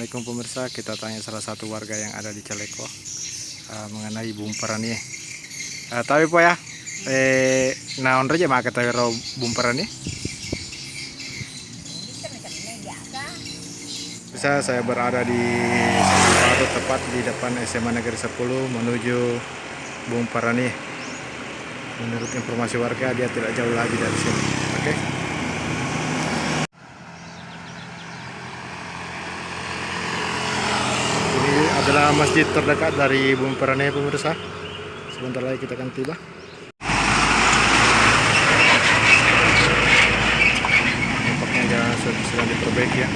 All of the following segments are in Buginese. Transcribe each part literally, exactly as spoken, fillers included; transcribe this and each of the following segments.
Assalamualaikum pemirsa, kita tanya salah satu warga yang ada di Caleco, eh, mengenai bumperani. Eh, tahu po ya, eh, naonro je maka tahu ro bumperani. Bisa saya berada di Satu Baru, tepat di depan S M A Negeri sepuluh menuju Bumperani. Menurut informasi warga, dia tidak jauh lagi dari sini. Oke. Ini adalah masjid terdekat dari Bumperani, pemirsa. Sebentar lagi kita akan tiba. Nampaknya jalan sudah, sedang diperbaiki ya.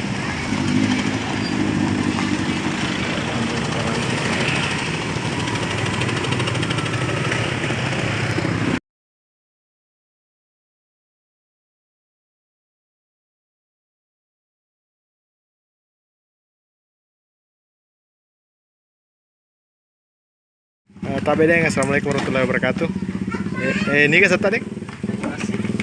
Eh, tabe, Deng. Assalamualaikum warahmatullahi wabarakatuh. Eh, eh, niga setta, Deng?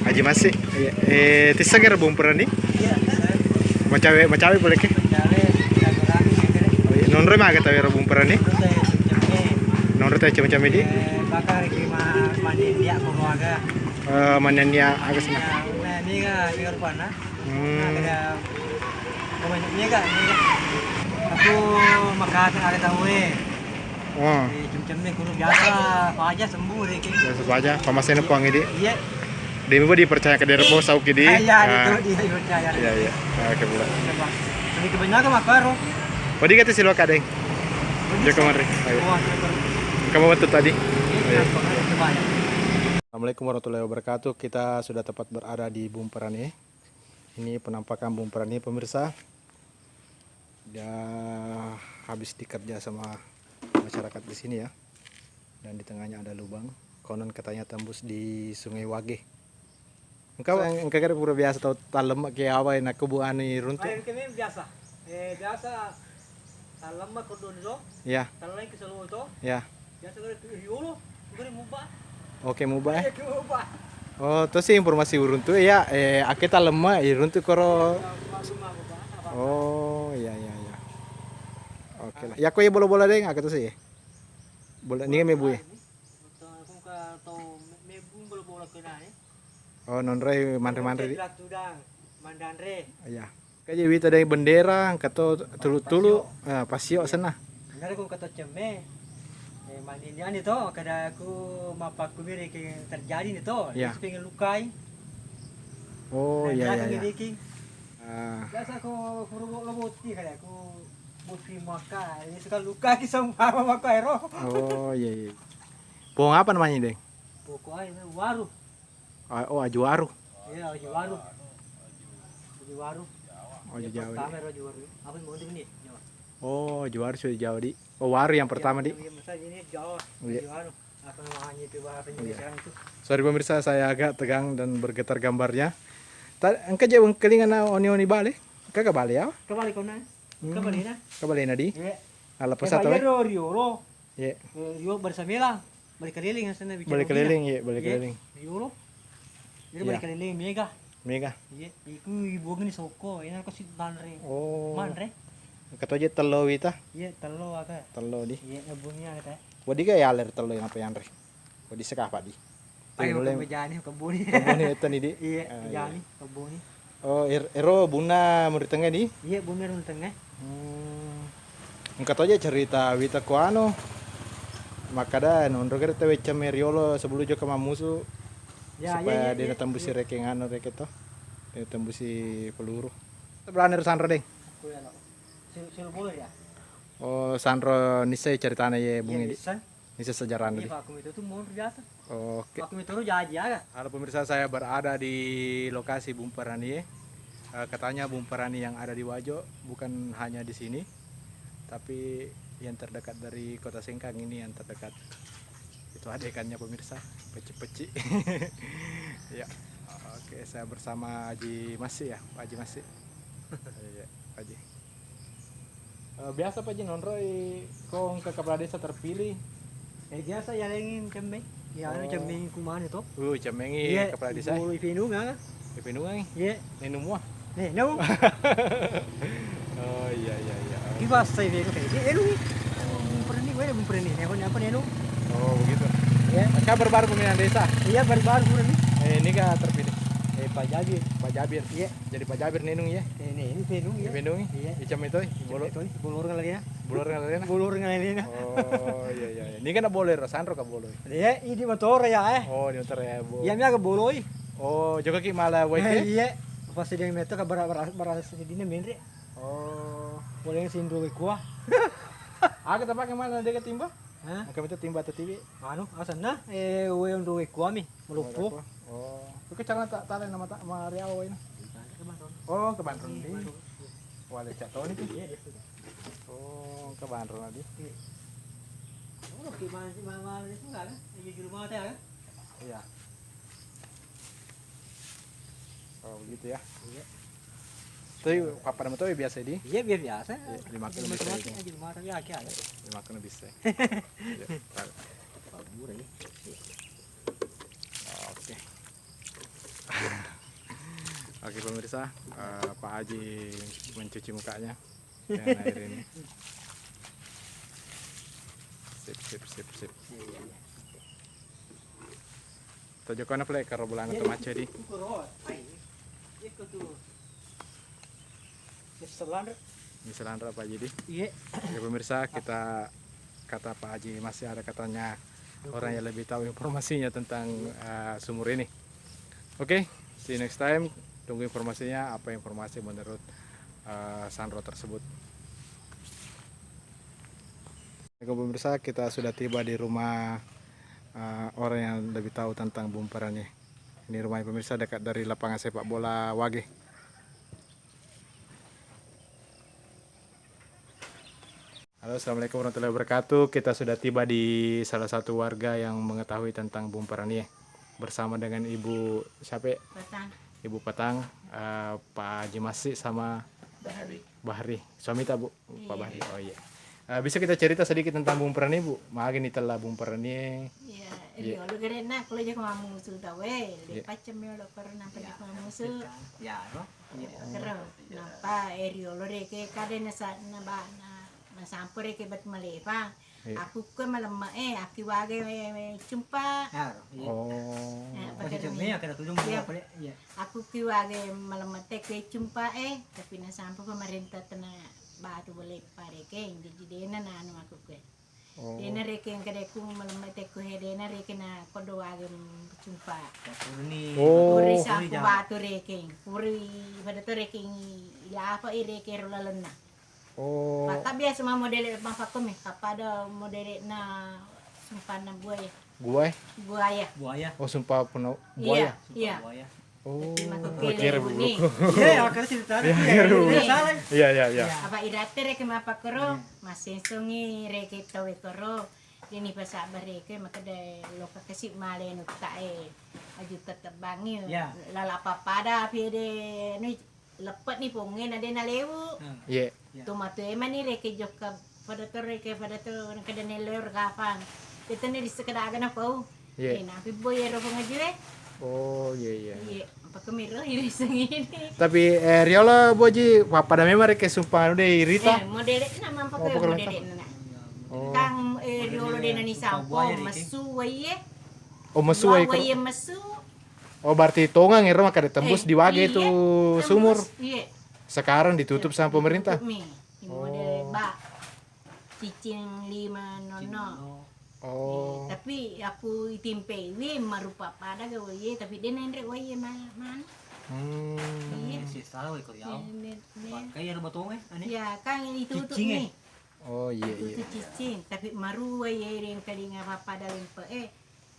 Haji Masih. Iya. Eh, tisseng ero bumperani? Iya, tisseng. Macawe, macawe pole ke? Macawe, silaturahmi, ya, Deng. Oh, iya. Nonroi maga tawe ero bumperani? Nonroi tawe cemme. Nonroi tawe cemme-cemme di? Eh, bakar ki ma-, mani dia ko aga. Eh, mani dia aga sana. Iya, nah, niga, niga rupanna. Hmm. Nah, kada, oh, banyak niga, niga. Aku makan ada tahu eh. Oh. Eh, cemme-cemme kudu biasa, paja sembuh deh, Ki. Biasa paja, pamasena puang idi. Iya. Demi bo dipercaya ke dere po sau kidi. Ah, iya, itu dia dipercaya. Iya, iya. Ah, oke, boleh. Coba. Lebih kebanyakan apa, Ro? Podi kata siloka, Deng. Joko mari. Ayo. Oh, oke, oke. Kamu betul tadi? Iya, iya. Coba, ya. Assalamualaikum warahmatullahi wabarakatuh. Kita sudah tepat berada di Bumperani. Ini penampakan bumperani, pemirsa. Dia habis dikerja sama masyarakat di sini ya. Dan di tengahnya ada lubang. Konon katanya tembus di Sungai Wage. Engka, engka kira pura biasa tau tallemma ke awai nakko bu ani runtu. Ayo, kami biasa. Eh, biasa. Tallemma kodoni to. Iya. Talleng ke selalu to. Iya. Biasa kare tu yolo, kare muba. Oke, muba, eh. Iya, ke muba. Oh, to si informasi uruntu ya. Eh, ake tallemma iruntu koro. Oh, iya, iya, iya. Oke lah. Ya ko ya bola-bola deh, ake to si. Bola ni mebu ya. Aku ka tau me-, mebu bola-bola kena, eh. Oh, nonroi manre-manre di. Tudang, manre-anre. Iya. Kaje wita dai bendera, engka to tulu-tulu, eh, pasio senna. Nare ko engka to cemme. Eh, mani ni ani to, kada aku mapakku bere ke terjadi ni to. Iya. Terus pengen lukai. Oh, iya, iya, iya. Ah. Biasa ko furu lo boti kada aku boti maka, ini suka luka ki sama maka ero. Oh, iya, iya. Pohon apa namanya, Deng? Pokoknya waru. Ah, oh, Ajuwaru. Iya, Ajuwaru. Ajuwaru. Oh, Ajuwaru. Pertama ero Ajuwaru. Apa yang mau ini? Nyawa. Oh, Ajuwaru sudah Jawa di. Oh, waru yang pertama di. Iya, iya, masa ini Jawa. Iya. Ajuwaru. Apa namanya itu bahasa Indonesia itu? Sorry pemirsa, saya agak tegang dan bergetar gambarnya. Ta-, engka je wengkelingan na oni-oni bale. Engka ke bale ya? Kebalik kau na. Hmm. Kebalik na. Kebalik na di. Iya. Ala pesat. Ero riolo. Iya. Eh, yo barisamela, bali keliling asenna bicara. Bali keliling, iya, bali keliling. Riolo. Jadi bali keliling mega. Mega. Iya, iku ibungini soko, ina ko si manre. Oh. Manre. Katoje tello wita? Iya, tello aga. Tello di. Iya, ibungini aga ta. Wadi ga yaler tello yang apa yanre? Wadi sekapa di. Ayo, mejani, kebuni. Kebuni itu nih, di. Iya, ah, iya. Mejani, kebuni. Oh, er-, ero bunna muri tengnga di? Iya, bunna muri tengnga. Hmm. Engka toje cerita wita ko anu. Makkada nonro kira tau cemme riolo sebelum jokka mammusu. Ya, supaya iya, iya, dia iya, tembusi iya. Rekeng anu reke to. Dia tembusi peluru. Berani ro sanro, Deng. Aku ya, no. Sil-, sil boleh ya? Oh, sanro nissai ceritana ye bungi di. Iya, nissai. Ini sesejarahnya. Iya, Pak, aku itu tuh mau biasa. Oke. Aku itu jaji aga. Halo pemirsa, saya berada di lokasi Bumperani. Eh, katanya Bumperani yang ada di Wajo bukan hanya di sini, tapi yang terdekat dari Kota Sengkang ini yang terdekat. Itu ada ikannya pemirsa, peci-peci. Ya. Oke, saya bersama Haji Masih ya, Pak Haji Masih. Iya, Pak Haji. Eh, biasa Pak Haji nonroi ko engka kepala desa terpilih? Eh, biasa ya lengin cemmeng. Ya, anu, oh, cemmeng kumane to? Uh, cemmengi. Iya, kepala desa. Ibu Ipinunga. Ipinunga. Iya. Nenu mua? Nenu. Oh, iya, iya, iya. Iba sai bego kayak ini, elu ni. Bumperenni, gue bumperenni. Nih, apa nih, elu? Oh, begitu. Iya. Kan baru-baru pimpinan desa? Iya, baru-baru pura ni. Eh, ini kan terpilih. Eh, Pak Jabir. Pak Jabir. Iya. Jadi Pak Jabir nenung ya? Eh, ini, ini nenung ya. Ini nenung ya? Iya. Icam itu, eh? Bolor. Itu, bolor ngalena. Bolor ngalena? Bolor ngalena. Oh, iya, iya, iya. Ini kan boleh, sanro ka boloi. Iya, ini motor ya, eh. Oh, ini motor ya, Bu. Iya, mi aga boloi. Oh, joko ki malah wae. Eh, iya. Pas dia meto ka bara-, bara-, bara sedine menre. Oh. Boleh sindro kua. Aga tapake mana deka timba? Hah? Engka mita timba atau tiwi? Anu, asanna, eh, we onro we kuami, maloppo. Oh. Itu cara tak tali nama tak mariawa ini. Oh, ke Bandung di. Wale cak tahu ni. Oh, ke Bandung di. Oh, gimana sih, mana, mana itu enggak kan? Jujur mau teh kan? Iya. Oh, begitu ya. Iya. Tapi apa nama tuh biasa di? Iya, biasa. Iya, dimakan bisa. Aja dimakan ya, aja. Dimakan bisa. Iya. Pak Bure. Oke. Oke, pemirsa, eh, Pak Haji mencuci mukanya dengan air ini. Sip, sip, sip, sip. Tojokona pale karo bolana to macca di. Nyesel lanre. Iya. Oke, pemirsa, kita kata Pak Haji masih ada katanya orang yang lebih tahu informasinya tentang, eh, sumur ini. Oke, see you next time. Tunggu informasinya, apa informasi menurut, eh, Sanro tersebut. Assalamualaikum pemirsa, kita sudah tiba di rumah, eh, orang yang lebih tahu tentang Bumperanie. Ini rumahnya pemirsa, dekat dari lapangan sepak bola Wage. Halo, assalamualaikum warahmatullahi wabarakatuh. Kita sudah tiba di salah satu warga yang mengetahui tentang Bumperanie bersama dengan Ibu siapa? Petang. Ibu Petang, eh, Pak Haji Massi sama Bahri. Bahri. Suami tak, Bu? Pak Bahri. Oh iya. Eh, bisa kita cerita sedikit tentang Bumperanie, Bu? Magi ni tella Bumperanie. Iya, riolo gerenna kulo jako mamusu tau e, le pacceng mi olo koro nampa jako mamusu. Iya, ro. Kero. Nampa, eh, riolo reke kada na sa-, na ba-, na, na sampo reke batu malepa. Iya. Aku kue malemme e, aku wage, eh, cumpa. Oh. Eh, pakai cumpa ya, kada tujung. Iya. Aku ki wage malemme te kue cumpa e, tapi na sampo pemerintah tena batu boleppa reke, jadi dena nanu aku kue. Oh. Dena rekeng kedekku malemme tekku he dena rekeng na kodo wagem cumpa. Puri sapu batu rekeng. Puri pada to rekeng ilapa i reke ro lalenna. Oh. Maka biasa ma modele mapakko mi, apa ada modele na sumpanna buaya. Buaya? Buaya. Buaya. Oh, sumpa puna buaya. Iya, iya. Oh, makere buku. Iya, makere cerita. Iya, iya, iya. Apa irate reke mapakkoro, masensongi reke tau e koro. Deni pasabbar reke makede loka kasi male nutta e. Aju tetebbangi. Lala papada api de ni leppe ni ponge na dena lewu. Iya. Tomatoe mani reke jokka pada to reke pada to kada nello ro kapang. Tetene di sekeda aga na pau. Iya. Eh, napi boy ero pengaji e. Oh, iya, iya. Iya, apa kemiro iri sengini. Tapi, eh, riolo boji, pada memang reke sumpah udah irita. Eh, modele nama apa ke modele na. Oh. Kang, eh, riolo dena ni sampo, mesu wae. Oh, mesu wae. Wae mesu. Oh, berarti tongang ero maka ditembus di wage itu sumur. Iya. Sekarang ditutup sama pemerintah. Tutup mi. Ini model bak cicing lima nono. Oh. Tapi aku itimpe wi marupa pada ga wae, tapi de naenre wae ma-, mana? Hmm. Iya. Sih salah wae kau ya. Pakai ya botonge, ane. Ya, kan itu tutup mi. Oh, iya, iya. Itu cicing, tapi maru wae yang kali ngapa pada lempe e.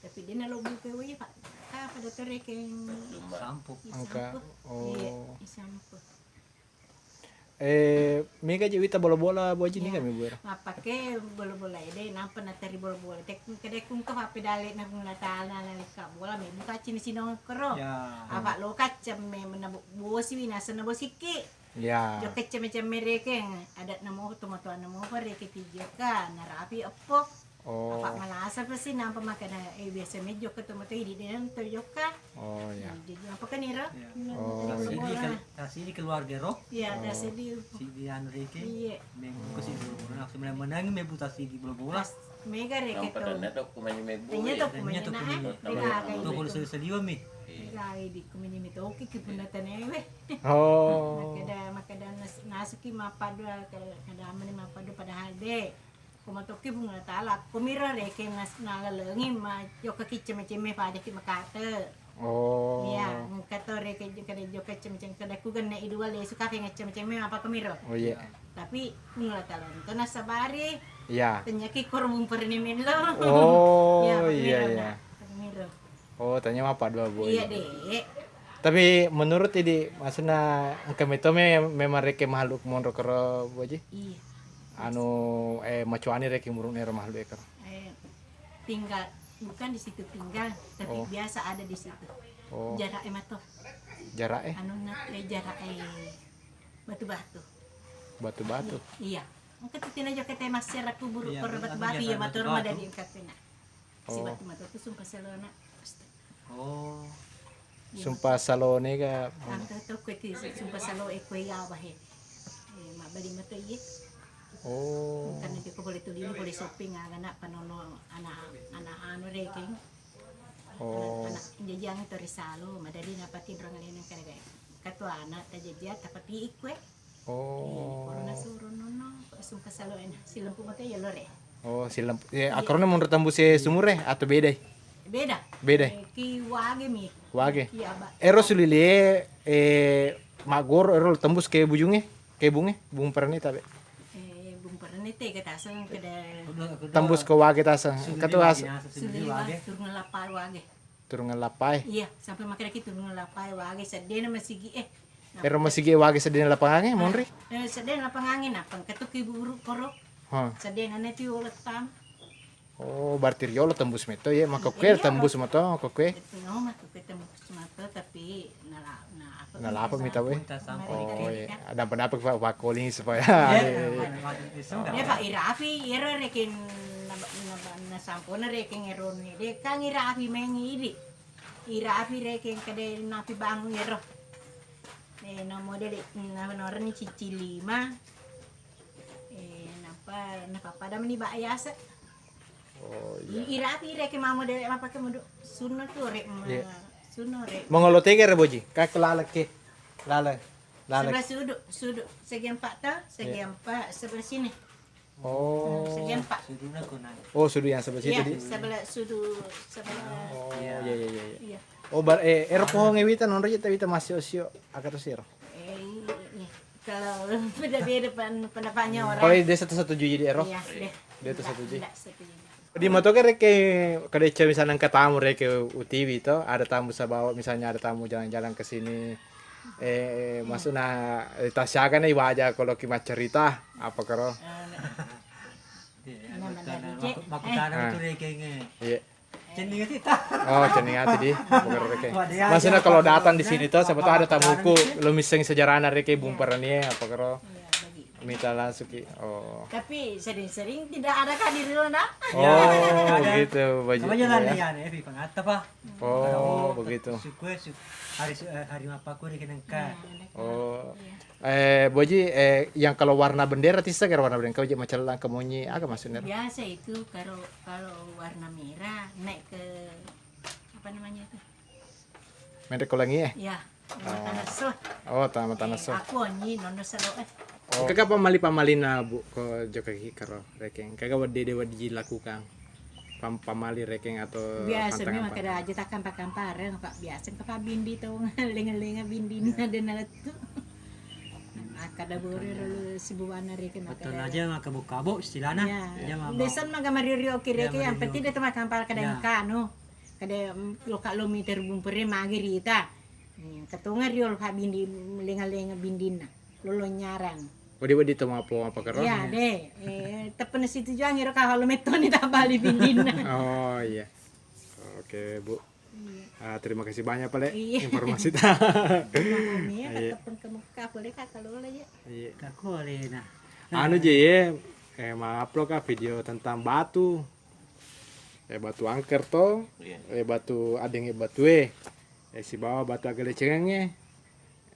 Tapi de nalo buke wae, Pak. Ka pada to rekeng sampo. Engka. Oh. Iya, sampo. Eh, mega je wita bola-bola, boji ni kami buero. Mappake bola-bola ede, nampa nateri bola-bola. Tek-, kedekung ke pape dale na guna tala na leka bola, me buka cini sinong kero. Ya. Apa lo kacem me mena bo-, bosi wi nasena bosiki. Ya. Jokke ceme-ceme rekeng, adat namo, tomatoa namo, reke tiga ka, narapi eppo. Oh. Apa malasa pasti nampa makkeda, eh, biasa mejjokka to mato idi de to jokka. Oh, iya. Jadi apa kan ira? Iya. Oh, iya. Tasidi kal-, tasidi keluarga ro? Iya, oh, tasidi. Sidi anu reke. Iya. Mengko si bola-bola. Langsung menang-menang me buta sidi bola-bola. Pas mega reke to. Nampa tanya to kumanya mebbu. Tanya to kumanya na. Tanya to kumanya. Tanya to kumanya. Iya. Tuh kalau seliwa mi. Iya. Gai di kumanya mi toki ki punna tanewe. Oh. Makkeda, makkeda nas-, nasuki mappadua, kada, kada amani mappadua padahal de. Ko matokki Puang Allah Taala, komiro rekeng nas-, nalalengi ma jokka ki cemme-cemme pajaki makate. Oh. Iya, engka to rekeng kada jokka cemme-cemme kada ku genne i dua lesu ka fenga cemme-cemme apa komiro. Oh, iya. Tapi Puang Allah Taala to nasabari. Iya. Tanyaki koro bumperni melo. Oh, iya, iya. Komiro. Oh, tanya mappadua, Bu. Iya, Dek. Tapi menurut idi, maksudna engka metto me-, memang rekeng makhluk monro kero, Bu Haji? Iya. Anu, eh, macoani rekeng murune ero makhluk e kero. Eh, tinggal, bukan di situ tinggal, tapi, oh, biasa ada di situ. Oh. Jarak e mato. Jarak e? Anu na, eh, jarak e batu-batu. Batu-batu? Iya. Engka tu tina jokka te massera kuburu. Iya, koro batu-batu, iya, mato batu-batu. Madadi engka pena. Oh. Sibatu mato tu sumpah selona. Astaga. Oh. Iya. Sumpah salone ga. Engka to kue ti sumpah salo e kue ya bahe. Eh, mabbali mato iye. Oh. Karena dia boleh tuli, boleh shopping, anak panono, anak, anak anu rekeng. Oh. Anak, anak jajiang to risalo, madadi napatinrong alena karagai. Katuana tajajiang, tapi ikue. Oh. Iya, pura nasuro nonno, sumpah salo ena. Silempu mate ya lore. Oh, silempu. Eh, iya. Akarona monro tembus e sumur e atau beda? Beda. Beda. Eh, ki wage mi. Wage. Iya, Ba. Ero sulile, eh, magor, ero tembus ke bujunge, ke bunge, bung perane tabe. Eh, bung perane te ke taseng kede. Tembus ke wage taseng. Katu as-, sulile wage. Turungan lapai wage. Turungan lapai. Iya, sampai makkeda ki turungan lapai wage seddena masigi e. Nah, ero masigi e wage seddena lapangange, eh, monri? Eh, seddena lapangange, nappa engka tu ki buru koro. Ha. Seddena ne ti ulettang. Oh, berarti riolo tembus metto ye, maka kue tembus mato, maka kue. Iya, maka kue tembus mato, tapi nala-, na apa, nalapa mi tau e? Punta sampo. Oh, iya. Ada pendapat Pak, Pak Koling supaya. Iya, iya, iya. Dia Pak irapi, ira rekeng naba-, naba-, nasampona rekeng ero ne. De kang irapi mengi idi. Irapi rekeng kede napi bangun ero. Eh, na model, na, na orani cici lima. Eh, napa, napa pada meni ba yase. Oh, iya. I-, irapi reke mamo dewek mapake mudu. Sunno tu rek ma-, iya, sunno rek. Mangolo tega re boji? Kak lalek ke. Lalek. Lalek. Sebelah sudut, sudut. Segi empat ta, segi, iya, empat, sebelah sini. Oh. Hmm, segi empat. Sudutna konai. Oh, sudut yang sebelah situ. Iya, di? Sebelah sudut, sebelah. Oh, iya, iya, iya, iya. Iya. Oh, bar-, eh, ero pohon e wita nonro je ta wita masio-sio. Aka to siro. Eh, iya. Kalau beda-beda pen-, pendapatnya orang. Kalau dia satu setuju jadi ero? Iya, deh. Dia tuh setuju. Enggak, enggak setuju. Di motor kan reke, kalau misalnya engka tamu reke utiwi to, ada tamu sabawa, misalnya ada tamu jalan-jalan ke sini, eh, hmm, maksudnya, eh, tasiaga nih waja kalau ki maccerita, apa karo? Eh, iya, nah, betul, nah, maku-, maku tanah itu reke nge. Iya. Cenning ati ta. Oh, cenning ati di. Bukan reke. Wah, dia maksudnya aja kalau apa datang di sini tuh, siapa tahu ada tamuku, lo misseng sejarahna reke, iya, bumperan ya, apa karo? Iya, bagi. Mita langsung ki. Oh. Tapi sering-sering tidak ada hadir lo, nak. Oh, iya, ada. Begitu, baju. Sama jalan ya, ya, Evi, pengatta, Pak. Oh, ada begitu. Sukue, su-, hari su-, eh, hari apa aku dikenengka. Iya, ada. Oh. Iya. Eh, Boji, eh, yang kalau warna bendera tissa kira warna bendera, kau je macellang kemunyi, aga maksudnya? Biasa itu kalau, kalau warna merah naik ke, apa namanya itu? Menre kolangi e? Iya. Oh. Matanesso. Oh, ta-, matanesso. Eh, aku onyi nonno sero e. Oh. Engka ga pammali-pammalina, Bu, ko jokka ki karo rekeng? Engka ga wedding de wedding dilakukan? Pam-, pammali rekeng atau biasa tantangan memang apa? Kada aja takkampa-kampareng, Pak. Biasa engka pa bindi to, lenga-lenga bindinna, iya, de nalettu. Akkada bore ro sibuana rekeng. Betul makkada aja, maka bukabo istilahna. Iya. Aja mabau. Biasa maga mario-rio ki rekeng, iya, yang penting de to makkampa kada, iya, engka anu. Kada, mm, loka lo miter bumpere magi rita. Hmm, ketonga rio loka bindi, lenga-lenga bindinna. Lolo nyarang. Wedi-wedi to mapo apa karo? Iya, de. Eh, teppena situjuang iro ka lo mettoni tabali bindinna. Oh, iya. Oke, Bu. Iya. Ah, terima kasih banyak, Pak, le, iya, informasi ta. Iya, iya, teppeng ke Mekah, boleh, Kak, kalau boleh, ya. Iya. Kak, boleh, nah. Anu je, ya, eh, maupload ka video tentang batu. Eh, batu angker to, eh, batu addenge batue, eh, sibawa batu agalecengengnge,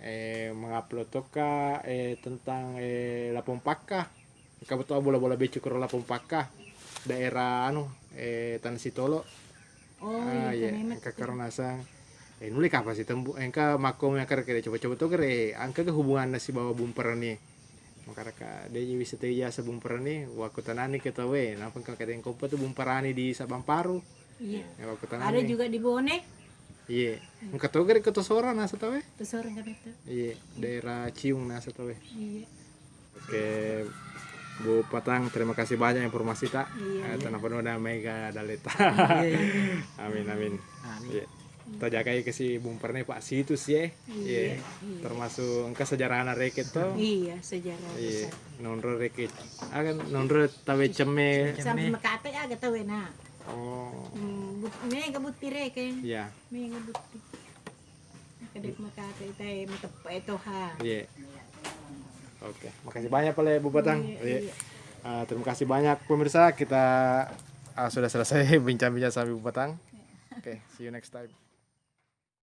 eh, mengupload tokka, eh, tentang, eh, Lapong Pakka. Engka beto bola-bola becu koro Lapong Pakka, daerah anu, eh, Tanah Sitolo. Oh, ah, iya, iya, engka karo nasang. Eh, nulle kapang sitembu, engka makko mengkare kere coba-coba to kere, engka ke hubunganna sibawa Bumperani. Makaraka de' wisata ijasa Bumperani, wakkutanani ke tauwe, nappa engka kadeng koppa tu Bumperani di Sabang Paru. Iya. Eh, wakkutanani. Ada juga di Bone. Iya. Engka to gare ke Tosora nasa tauwe? Tosora engka to. Iya, daerah Ciung nasa tauwe. Iya. Oke, Bu Patang, terima kasih banyak informasi ta. Iya, eh, iya. Tanah penuh dan mega daleta. Iya, iya. Amin, amin. Amin. Iya. Tajagai kasi Bumperani Pak situs ya. Iya, iya. Termasuk engka sejarahna reke to. Iya, sejarah. Iya. Besar. Nonro reke. Akan nonro tawe cemme. Sampai mekate aga tawe na. Oh. Hmm, but-, mega butti reke. Iya. Mega butti. Kadek mekate tae mateppe toha. Iya. Oke, makasih banyak pale Bu Patang. Iya, iya. Ah, terima kasih banyak pemirsa, kita, ah, sudah selesai bincang-bincang sama Bu Patang. Oke, see you next time.